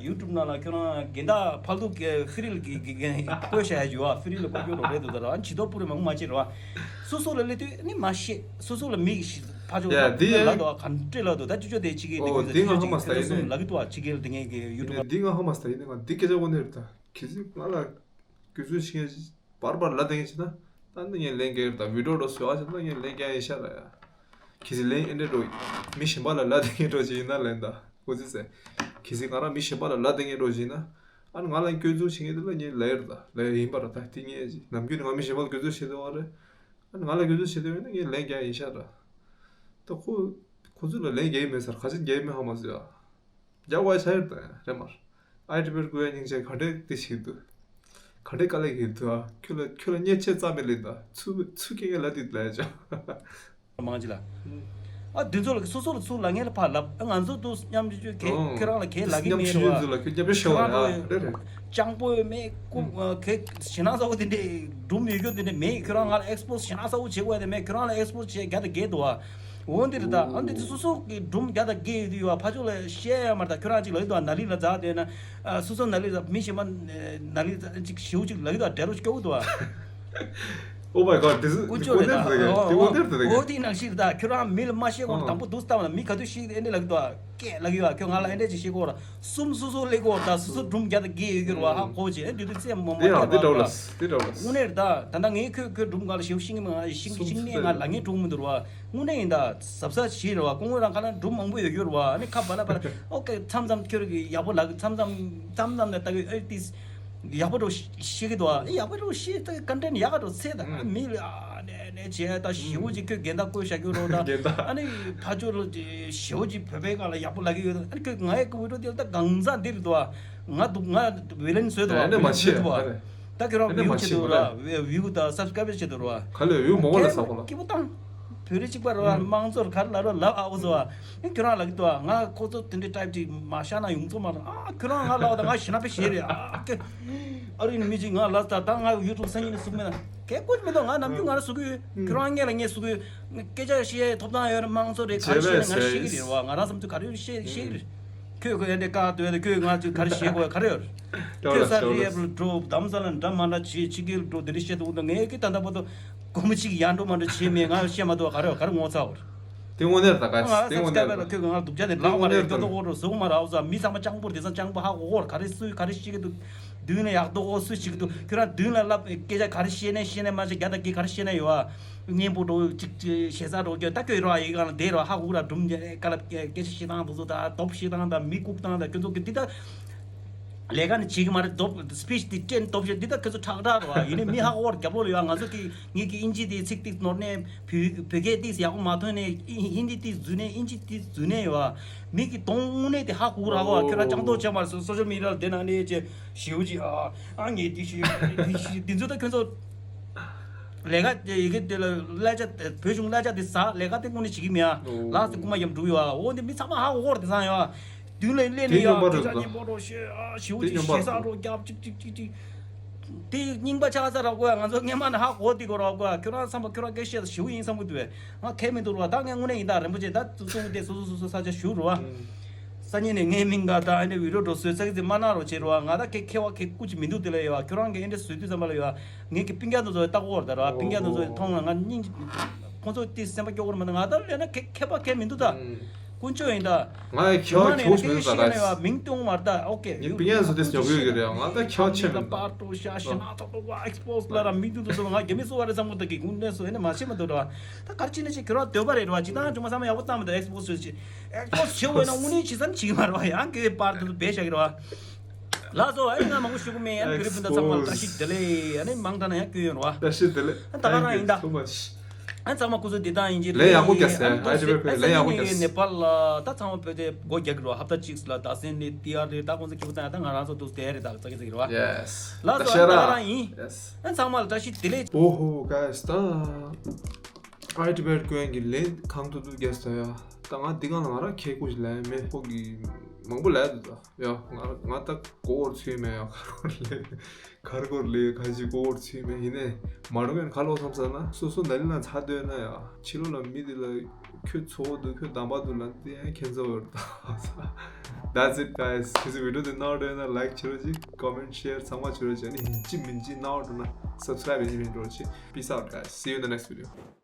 ཡུ་ཊུབ་ནང་ལ་ཁྱོད་རང་རྒན་བདག་ཕལ་སྐད་ཀྱི་ཧྥི་རི་ལ་གི་གི་གི་བཀོད་བཞག་ཡ་ཡོད་བ། ཧྥི་རི་ལ་བཀོད་རྒྱུ་རོགས་རེད་འདུག་ད་ར་ཨ་ནི་བྱི་དོར་པོ་རེ་མང་པོ་མ་བྱེད་རེད་བ། སོ་སོ་ལ་སླེབས་དུས་ཨ་ནི་མ་བཤད་སོ་སོ་ལ་མིག་ཞིག་ཕ་ཕྱོགས་ཡ་ལ་འདི་ལ་འདུག་ག་འདྲེ་ལ་འདུག་ད་ཅོ་ཅོ་དེ་ཕྱི་གི་འོ་དེ་འདི་ང་ཧ་མ་སྟ་ཡིན་ནི་ལ་གི་འདུག་ཕྱི་གི་དེ་ངས་གི་ཡུ་ཊུབ་འདི་ང་ཧ་མ་སྟ་ཡིན་ནི་ང་འདི་སྐད་ཆ་དངོས་གནས་རེད་ད། གལ་སྲིད་ང་ལ་གུས་བརྩི་ཞིག་ངས་བར་བར་ལ་དེ་ངས་བྱེད་ན་ད་ནི་ངས་ལན་རྒྱག་ད་བི་ཌིའོ་འགྲོ་བཟོས་ཨ་བྱེད་ན་ངས་ལན་རྒྱག་ཡིན་ཤག་ལ་ཡ། གལ་སྲིད་ལན་ཨེ་འདྲ་འགྲོ་མི་གཞན་པ་ལ་ལ་དེ་ངས་འགྲོ་བྱེད་ཡིན་ན་ལན་ད་གོ་ཚིག་ཟེར། གལ་སྲིད་ང་རང་མི་གཞན་པ་ལ་ལ་དེ་ངས་འགྲོ་བྱེད་ན་ཨ་ནི་ང་ལ་སྐྱོན་འཛུགས་བྱེད་མཁན་དེ་ལ་ངས་ལ་ཡོད་ད་ལ་ཡ་ཡིན་པ་ར་ད་དེ་ངས་ནམ་རྒྱུན་ནི་ང་མི་གཞན་པ་ལ་སྐྱོན་འཛུགས་བྱེད་དེ་བ་རེད། ཨ་ནི་ང་ལ་སྐྱོན་འཛུགས་བྱེད་དེ་བ་ཡིན་ན་ངས་ལན་རྒྱག་ཡིན་ཤག་ར། ད་ཁོ་ཁོ་ཚོ་ལ་ལན་རྒྱག་ཡིན་མེད་ཟེར་ག་ཚོད་རྒྱག་ཡིན་མེད་ཧ་མ་ཟེར་ཡ། རྒྱག་དགོས་ཡ་ཆ་ཡོད་ད་རེད་མར། ཨའི་ཊི་པི་ཀུ་ཡ་སྙིང་རྗེ་ག་འདྲས་དེ་ཞིག་འདུག་ག་འདྲས་དཀའ་ལས་ཀྱི་འདུག་ཨ་ཁྱོད་ལ་ཁྱོད་ལ་བརྙས་བཅོས་རྩ་མེད་ལས་ད་ཚུ་ཚུ་སྐད་ངན་ལ་དེ་ལ་ཡ་ཅང་། མང་ཅི་ལ། ཨ་དུས་ཚོད་ལ་སོ་སོ་ལ་ཚུར་ལ་ངན་ལ་ཕར་ལབ་ང་ཚོ་དུ་མཉམ་ཅི་ཅོ་ཁྱེད་ཨོ། ཁྱོད་རང་ལ་ཁྱེད་ལ་གི་མེད་རེད་བ། ཁྱོད་རང་ལ་སྤྱང་པོ་མེད་ཀུ་ཁྱེད་ཞེ་ན་ས་བོ་དེ་འདྲས་སྒྲུང་ཡོད་རྒྱུ་དེ་འདྲས་མེད་ཁྱོད་རང་ང་ལ་ཨེག་སི་པོ་ཟི་ཞེ་ན་ས་བོ་བྱེད་དགོས་དེ་མེད་ཁྱོད་རང་ལ་ཨེག་སི་པོ་ཟི་བྱེད་རྒྱ་དང་རྒྱལ་འདུག་བ། འོ་འདི་རེད་ད། ཨ་འདི་ཚོ་སོ་སོ་གི་སྒྲུང་བརྒྱ་དང་བརྒྱད་ཡོད་དུ་ཡོད་བ། ཕ་ཕྱོགས་ལ་བཤད་ཡ་མ་རེད་ད། ཁྱོད་རང་ཅིག་ལ་ཡོད་དུ་བ་ན་ལི་ལ་འཛག་བསྡད་ན། ཨ་སོ་སོ་ན་ལི་ལ་མི་གཞན་པ་ན་ལི་ཅིག་ཞེའུ་ཅིག་ལ་ཡོད་དུ་བ་འབྲེལ་རོགས་སྐྱོ་གི་འདུག་བ། Oh my god, this is ཀུ་ཅོ་རེད་ད། འོ་འོ་འོ་འདི་ནང་བཞིན་ད་ཁྱོད་རང་མི་ལ་མ་བཤད་གོང་དང་པོ་འདུག་ལྟ་བ་ན་མི་ག་དུས་ཤིག་ཨེ་འདི་ལ་ཡོད་དུ་བ། སྐད་ལ་ཡོད་བ། ཁྱོད་ང་ལ་ཨེ་འདྲས་ཅིག་བཤད་གོ་ར། གསུམ་སོ་སོ་ལས་གོ་ར་ད་སོ་སོ་སྒྲུང་བརྒྱ་དང་བརྒྱད་ཡོད་གི་ར་བ། ཧ་གོ་ཅེ་ཨེ་འདི་དུས་ཚེ་མ་མ་དེ་ཡང་འདི་འདྲ་བ་ལ་དེ་འདྲ་བ་ལ། དངོས་གནས་རེད་ད། ད་ལྟ་ངས་ཁྱོད་ཁྱོད་སྒྲུང་ག་ལ་ཞེའུ་ཤིང་གི་མ་ཤིང་ཤིང་ནས་ང་ལ་ངས་གྲུང་མི་འདུག་ར་བ། དངོས་གནས་ཡིན་ད་གཟབ་གཟབ་བྱེད་ར་བ། སྐུ་ངོ་རང་ཁ་ན་སྒྲུང་མང་པོ་ཡོད་ཡོད་ར་བ། ཨ་ནི་ཁ་བ་ལ་བ་ལ་ཨོ་ཀེ་མཚམས་མཚམས་ཁྱོད་ཀྱི་ཡག་པོ་ལ་མཚམས་མཚམས་མཚམས་མཚམས་ནས་ལྟ་གི་ཨེ་ཏིས་ཡག་པོ་འགྲོ་ཤེས་ཀྱི་འདུག་ཨ། ཡག་པོ་འགྲོ་ཤེས་ད་ཀོན་ཊེན་ཡག་ག་འགྲོ་ཚེ་ད་མི་ལ་ཨ་ནས་ནས་བྱས་ད་ཞེའུ་ཅིག་ཁྱོད་འགན་ད་བསྐོས་བཞག་གི་ར་བ་ད། ཨ་ནི་ཕ་ཆོས་ལ་ཞེའུ་ཅིག་བོད་པའི་སྒང་ལ་ཡག་པོ་ལ་གི་ཡོད་ད། ཨ་ནི་ཁྱོད་ང་ཡི་ཀོ་བི་ཌིའོ་དེ་ལ་ད་གང་ཟག་འདི་རེད་འདུག་ཨ། ང་འདུག་ང་ཝི་ལན་བཟོས་འདུག་ཨ། ཝི་ལན་བཟོས་འདུག་ཨ། ད་ཁྱོད་རང་བིའུ་བྱེད་འདུག་ར། བིའུ་དང་སབ་སི་ཀ་རབ་བྱེད་འདུག་ར། ག་ལས་ཡོད་མོ་ལ་ས་ཁོ་ལ་སྐྱིད་པོ་བཏང་། བོད་རིགས་གཅིག་པ་རེད་བ། དམངས་གཙོར་ག་རེ་ལབ་རོགས་ལབ་ཨ་འུ་ཚོ་བ། ཁྱོད་རང་ལ་གི་ཏོ་ང་ཁོ་ཚོ་དེ་འདྲའི་ཊའིབ་ཅིག་མ་བཞག་ན་ཡོང་ཚོད་མ་རེད། ཨ་ཁྱོད་རང་ང་ལབ་ད་ང་ཞེ་ན་པེ་ཞེ་རེད། ཨ་ཁྱོད་ཨ་རི་ནས་མི་གཅིག་ང་ལབ་ད་ད་ང་ཡུ་ཊུབ་སང་ཉིན་ནས་བཟོ་གི་མེད་ན་གལ་ཀོ་ཅི་མེད་དོ། ང་ནམ་རྒྱུན་ང་རང་བཟོ་གི་ཡོད། ཁྱོད་རང་སྔས་ལ་ངས་བཟོ་གི་ཡོད། སྐད་ཆ་བཤད་ཐོབ་ཐང་ཡོད་ན་དམངས་གཙོ་རེད། ག་རེ་བཤད་ན་ང་ཤེས་ཀྱི་རེད་བ། ང་རང་བསམ་ཚུལ་ག་རེ་ཤེས་ཤེས་ཀྱི་རེད། ཁྱོད་ཁོ་ཡན་དེ་བཀག་སྡོད་དེ་ཁྱོད་ང་ཚོས་ག་རེ་བཤད་དགོས་ག་རེ་ཡོད་རེད། ཁྱོད་ས་རི་ཨེབ་ལ་འགྲོ། དྷ་རམ་ས་ལ་འདྲ་མ་འདྲ་བྱེད། ཕྱི་རྒྱལ་འགྲོ། དེ་འདྲ་བཤད་འདུག་ད་ངས་ཀྱི་ད་ལྟ་བར་དུ་སྒོར་མོ་གཅིག་ཡར་འགྲོ་མར་འགྲོ་བྱས་མེད། ང་བཤད་མ་ཐུབ། ག་རེ་ག་རེ་ངོ་ཚ་བར། དེ་དངོས་གནས་རེད་ད་ག་ང་དེ་ས་དངོས་གནས་སྐད་རེད། པ་ལ་ཁྱོད་ཀྱི་ང་སྡུག་ཅག་དེ་ལག་མ་རེད། སྐྱོ་དོ་འོ་རོ་ཟུག་མ་ར་འོ་ཟ། མི་ཚང་མ་སྤྱང་པོ་དེ་ཚང་སྤྱང་པོ་ཧ་གོ་གོ། ག་རེ་སུས་ག་རེ་བཤད་ཀྱི་འདུག་མདུན་ལ་ཡག་ཏོ་གོ་སུས་བྱེད་ཀྱི་འདུག་ཁྱོད་རང་མདུན་ལ་ལབ་སྐད་ཆ་ག་རེ་བཤད་ནས་བཤད་ནས་མ་བཤད། རྒྱ་དང་གི་ག་རེ་བཤད་ན་ཡོད་བ། སྙན་པོ་འགྲོ་གཅིག་གཅིག་ཞེ་ས་འགྲོ་གི་ད་སྐྱོ་ཡོད་ར། ཡི་ག་ལ་བསྡད་ར་ཧ་གོ་ར། སྒྲུང་ག་ལ་སྐད་ཆ་བཤད་སྟངས་དེ་ཚོ་ད་དོབ་བཤད་སྟངས་ད་མི་བཀུག་སྟངས་ད་ཁྱོད་ཚོ་གི་འདི་ད། ལས་ཀ་ནི་བྱེད་ཀྱི་མ་རེད། དོབ་སི་པི་ཆི་དེ་སྤྲད་དོབ་བཤད་འདི་ད་ཁྱོད་ཚོ་ཁྲག་ཁྲག་རེད་བ། ཡིན་ནའི་མི་ཧ་གོ་བར་རྒྱབ་ལོགས་ལ་ཡོད། ང་ཚོ་གི་ངེད་ཀྱི་ཨིན་ཇི་དེ་ཚིག་ཏིག་ནོར་ནས་བོད་བོད་སྐད་ཏིག་ཡག་པོ་མ་ཐོན་ནས་ཧིན་དི་ཏིག་འཛུལ་ནས་ཨིན་ཇི་ཏིག་འཛུལ་ནས་ཡོད་བ། མི་གི་གདོང་དངོས་གནས་དེ་ཧ་གོ་ར་གོ་ཁྱོད་རང་ཅང་ཏོག་བྱས་མ་རེད། སོ་ཤལ་མི་ཌི་ཡ་ལ་བསྡད་ན་ནས་ཅེ་ཞེའུ་ཅི་ཨ་ཨ་ངས་འདི་ཞེ་འདི་ཞེ་འདི་ཚོ་ད་ཁྱོད་ཚོ་ལས་ཀ་དེ་ཡི་གེ་དེ་ལ་གླ་ཆ་བོད་གཞུང་གླ་ཆ་དེ་ཟ། ལས་ཀ་དེ་དངོས་གནས་བྱེད་ཀྱི་མེད་ཨ། ལགས་སེ་རྐུན་མ་ཡམ་འགྲུག་ཡོད་ཨ། འོ་འདི་མི་ཚང་མ་ཧ་གོ་གོ་ར་དེང་སང་ཡོད་ཨ། མདུན་ལ་སླེབས་ནས་ཡ་སྐད་ཆ་སྙན་པོ་རོ་བཤད་ཨ། ཞེའུ་ཅིག་ཞེ་ས་རོ་རྒྱབ་ཅིག་ཅིག་ཅིག་ཅིག་དེ་རྙིང་པ་ཆགས་ས་ར་གོ་ཡ། ང་ཚོ་སྔན་མ་ནས་ཧ་གོ་དེ་གོ་ར་གོ་ཡ། ཁྱོད་རང་བསམ་པ་ཁྱོད་རང་སྐད་བཤད་ས་ཞེའུ་ཡིན་བསམ་གི་འདུག་བས། ང་ཁས་མི་འདུག་ར། ད་ངས་དངོས་གནས་ཡིན་ད་རིན་པོ་ཆེ་ད་གཙུག་གཙུག་དེ་སོ་སོ་སོ་སོ་ས་ཆ་ཞུ་རུ་བ། སང་ཉིན་ནས་ངའི་མིང་ག་ད་ཨ་འདྲ་བི་ཌི་ཡོ་འགྲོ་བཟོས་ཚག་ཚིག་མ་གནང་རོགས་བྱེད་རོགས། ང་ད་ཁེ་ཁེ་བ་ཁེ་ཀུ་ཅི་མི་འདུག་དེ་ལ་ཡོད་བ། ཁྱོད་རང་གི་ཨ་འདྲ་བཟོས་དུས་ཙམ་པ་ལ་ཡོད་བ། ངེད་ཀྱི་སྤུན་ཀྱག་དེ་ཚོ་ལྟ་གོ་བར་ད་རོགས། སྤུན་ཀྱག་དེ་ཚོ་མཐོང་ལ་ང་སྙིང་ཁོང་ཚོ་དེ་སེམས་པ་སྐྱོ་གོ་མ་ད་ང་ད་ལས་ན་ཁེ་ཁེ་བ་ཁེ་མི་འདུག་ད། དཀོན་མཆོག་ཡིན་ད། ང་ཡི་ཁེ་བ་ཁྱོག་མི་འདུག་ད་ད། ཡོད་བ་མིང་སྟོན་མར་ད། ཨོ་ཀེ་ཡུ་པི་ཡན་སུ་དེ་ཉོ་གི་ཡོད་གི་རེད། ང་ད་ཁེ་བ་ཆེ་མི་འདུག་པར་ཏོ་ཤ་ཤ་ན་ཏོ་ཏོ་བ་ཨེག་སི་པོ་སི་ལ་ར་མི་འདུག་ཏོ་ཏོ་ང་རྒྱ་མི་སུ་བ་རེ་བསམ་གོ་ད་གི་དགུན་ནས་སུ་ཨེ་ནས་མ་ཤེས་མ་འདུག་ད། ད་གར་ཅི་ནས་ཅི་ཁྱོད་རང་འདོད་པ་རེད་ར། ཅི་ད་ཅུང་མ་བསམ་ཡག་པོ་བཏང་མི་འདུག་ཨེག་སི་པོ་སི་ཞུ་ཅི། ཨེག་སི་པོ་སི་བྱེད་འོས་ན་དངོས་གནས་ཇི་ཙམ་བྱེད་ཀྱི་མ་རེད་བ། ཡང་ཁེ་བའི་པར་དུ་སྦས་བཞག་གི་རེད་བ། ལགས་སོ། ཨ་ནི་ང་མང་པོ་ཞུ་གི་མེད། ཨ་ནི་བོད་རིགས་སྤུན་ཟླ་ཚང་མ་ལ་བཀྲ་ཤིས་བདེ་ལེགས། ཨ་ནི་མང་དྲགས་ན་ཡང་སྐྱོན་ཡོང་རེད་བ། བཀྲ་ཤིས་བདེ་ལེགས། ཨ་ད་ག་རང་ཡིན་ད། Thank you so much. ཨ་ཚང་མ་སྐུ་གཟུགས་བདེ་ཐང་ཡིན་གྱི་རེད། ལས་ཡག་པོ་རྒྱག་ཟེར། ཨ་ནི་ཨ་ཇི་བེ་ཕེ་ལས་ཡག་པོ་རྒྱག་ཟེར། ནེ་པཱལ་ལ་ད་ཚང་མ་བོད་དེ་སྒོ་རྒྱག་གི་རེད་བ། ཧབ་ཏ་གཅིག་ལ་ད་སེན་ལི་ཏི་ཡ་རེད། ད་ཁོང་ཚོ་ཁྱི་པོ་ཚང་ཡ་ད་ང་རང་ཚོ་འདུག་དེ་རེད། ད་ཙག་གི་ཙག་གི་རེད་བ། Yes. ལགས་སོ། ད་ཤེ་ཨ་ད་ར། ག་རང་ཡིན། Yes. ཨ་ཚང་མ་ལ་བཀྲ་ཤིས་བདེ་ལེགས། ཨོ་ཧོ་guys ད་ཨ་ཇི་བེ་ཕེ་ཀོན་གྱི་ལས་གང་ཐུབ་ཐུབ་རྒྱག་ཟེར་ཡ། ད་ང་འདི་གང་ལ་ང་རང་ཁེ་ཀུ་ཞིག་ལས་མེད། ཁོ་གི་མང་པོ་ལས་འདུག་ད། ཡ་ང་ང་ད་གོ་བོར་ཚུད་མེད། ཡ་གར་གོར་ལས་གར་གོར་ལས་ཁ་ཅིག་གོ་བོར་ཚུད་མེད། ཡིན་ནས་མ་འགྲོ་མཁན་ག་ལོ་བསམ་ས་ན་སོ་སོ་ན་ལི་ན་ཚ་འདོད་ན་ཡ་ཕྱི་ལོ་ལ་མི་དེ་ལ་ཁྱོད་ཚོ་བོ་འདུག་ཁྱོད་དམ་པ་འདུག་ལ་དེ་ཡང་ཁྱེད་ཚོ་བོར་ད། That's it guys. ཁྱེད་ཚོ་བི་ཌི་ཡོ་དེ་ནོར་འདོད་ན་ལའིཀ་བྱེད་རོགས་གྱིས། ཀོ་མེན་ཊི་ཤེར་ཚང་མ་བྱེད་རོགས་གྱིས། ཨ་ནི་ཡིན་གཅིག་མིན་གཅིག་ནོར་འདོད་ན་སབ་སི་ཀ་རའིབ་ཡིན་གཅིག་མིན་རོགས་གྱིས། Peace out guys. See you in the next video.